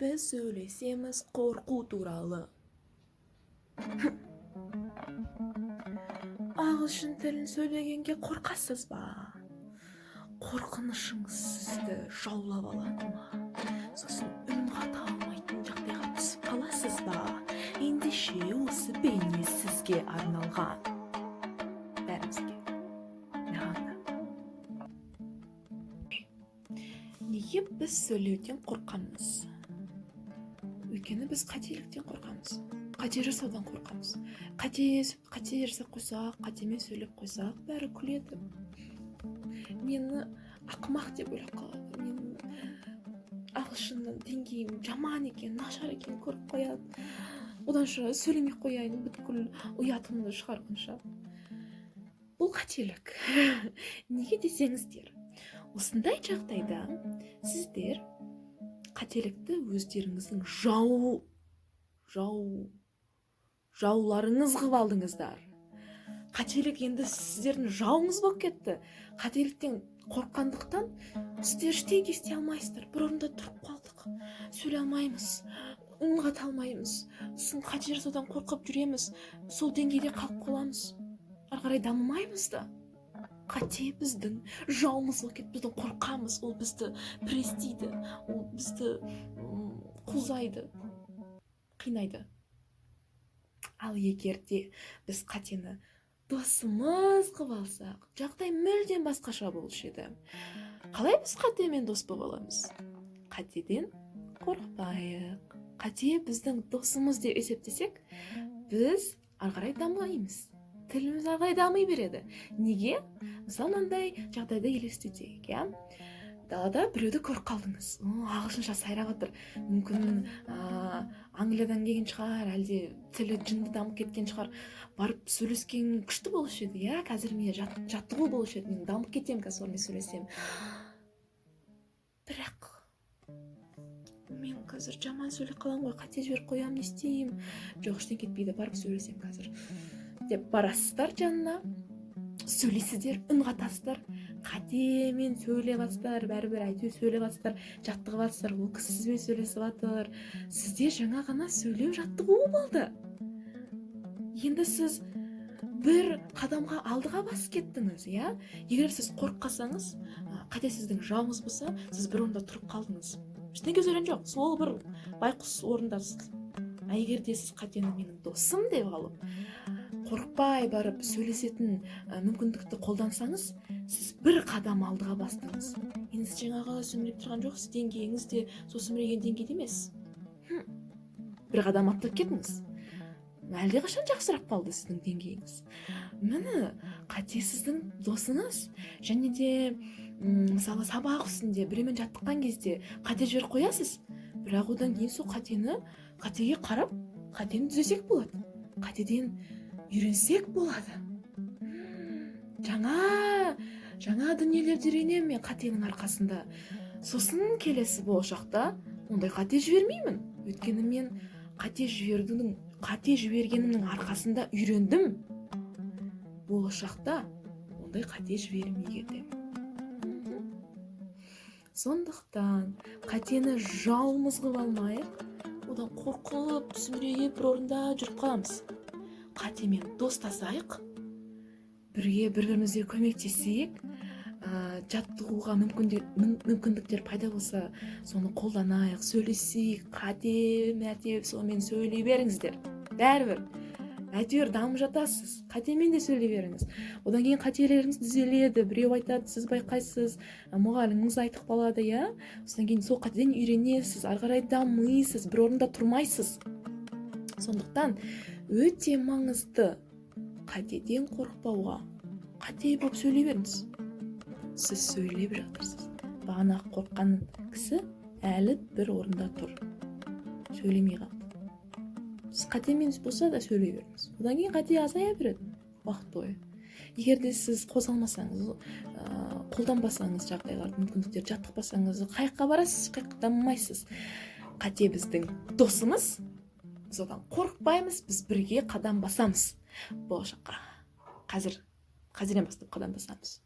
Біз сөйлесеміз қорқу туралы. Ағылшын тілін сөйлегенге қорқасыз ба? Қорқынышыңыз сізді жаулап алады ма? Сосын үн қата алмайтын жағдайға түсіп қаласыз ба? Ендеше осы бейне сізге арналған. Бәрімізге. Маған да. Неге біз сөйлеуден қорқамыз? Өйткені біз қателіктен қорқамыз. Қате жасаудан қорқамыз. Қате жасап қойсақ, қатемен сөйлеп қойсақ, бәрі күледі. Мені ақымақ деп ойлап қалады. Менің ағылшынның деңгейім жаман екен, нашар екенін көріп қояды. Оданша сөйлемей қояйын, бүткіл ұятымды шығарғанша. Бұл қателік. Неге десеңіздер, осындай жағдайда сіздер қателікті өздеріңіздің жауларыңыз қылып алдыңыздар. Қателік енді сіздердің жауыңыз болып кетті. Қателіктен қорыққандықтан сіздер ештеңе істей алмайсыздар. Бір орында тұрып қалдық, сөйлей алмаймыз, үн қата алмаймыз, сосын қате жасаудан қорқып жүреміз, сол деңгейде қалып қаламыз, ары қарай дамымаймыз да. Қате біздің жауымыз болып кетті, біздің қорқамыз, ол бізді престейді, ол бізді құлзайды, қинайды. Ал егер де біз қатені досымыз қылып алсақ, жағдай мүлдем басқаша болушы еді. Қалай біз қатемен дос бола аламыз? Қатеден қорықпайық. Қате біздің досымыз деп есептесек, біз ары қарай дамимыз. Тіліміз ары қарай дами береді. Неге? Мысалы, мынандай жағдайды елестетейік, иә? Далада біреуді көріп қалдыңыз. О, ағылшынша сайрап жатыр. Мүмкін, Англиядан келген шығар, әлде тілі жынды дамып кеткен шығар. Барып сөйлескен күшті болушы еді, иә? Қазір мен жаттығу болушы еді, мен дамып кетемін қазір солармен сөйлесем. Бірақ мен қазір жаман сөйлеп қаламын ғой, қате жіберіп қоямын, не істеймін? Жоқ, ештеңе кетпейді, барып сөйлесемін қазір деп барасыздар жанына, сөйлейсіздер, үн қатасыздар, қатемен сөйлеп жатсыздар, бәрібір әйтеуір сөйлеп жатсыздар, жаттығып жатсыздар, ол кісі сізбен сөйлесіп жатыр. Сізде жаңа ғана сөйлеу жаттығуы болды. Енді сіз бір қадамға алдыға басып кеттіңіз, иә? Егер сіз қорқып қалсаңыз, қате сіздің жауыңыз болса, сіз бір орында тұрып қалдыңыз. Ештеңе сөйлеген жоқ, сол бір байқұс орындасыз. А егер де сіз қатені менің досым деп алып, қорықпай барып сөйлесетін мүмкіндікті қолдансаңыз, сіз бір қадам алдыға бастыңыз. Енді сіз жаңағы сүмірейіп тұрған жоқсыз, деңгейіңіз де сол сүмірейген деңгейде емес. Бір қадам аттап кеттіңіз. Әлдеқашан жақсырақ қалды сіздің деңгейіңіз. Міне, қате сіздің досыңыз. Және де, мысалы, сабақ үстінде біреумен жаттыққан кезде қате жіберіп қоясыз, бірақ одан кейін сол қатеге қарап, қатені түзесек болады, қатеден үйренсек болады. Жаңа дүниелерді үйренемін мен қатенің арқасында. Сосын келесі болашақта ондай қате жібермеймін. Өйткені мен қате жібергенімнің арқасында үйрендім. Болашақта ондай қате жібермей кетемін. Сондықтан қатені жауымыз қылып алмайық, одан қорқып, сүмірейіп бір орында жүріп қаламыз. Қатемен достасайық, бірге бір-бірімізге көмектесейік, жаттығуға мүмкіндіктер пайда болса, соны қолданайық, сөйлесейік, қате мәте сонымен сөйлей беріңіздер. Бәрібір әйтеуір дамып жатасыз, қатемен де сөйлей беріңіз. Одан кейін қателеріңіз түзеледі, біреу айтады, сіз байқайсыз, мұғаліміңіз айтып қалады, иә? Содан кейін сол қатеден үйренесіз, ары қарай дамисыз, бір орында тұрмайсыз. Сондықтан өте маңызды қатеден қорықпауға. Қате болып сөйлей беріңіз. Сіз сөйлеп жатырсыз. Бағана қорыққан кісі әлі бір орында тұр, сөйлемей қалды. Сіз қатемен болса да сөйлей беріңіз. Одан кейін қате азая береді уақыт бойы. Егер де сіз қозғалмасаңыз, қолданбасаңыз жағдайларды, мүмкіндіктерді жаттықпасаңыз, қай жаққа барасыз, қай жаққа дамымайсыз. Қате біздің досымыз, біз одан қорықпаймыз, біз бірге қадам басамыз болашаққа. Қазірден бастап қадам басамыз.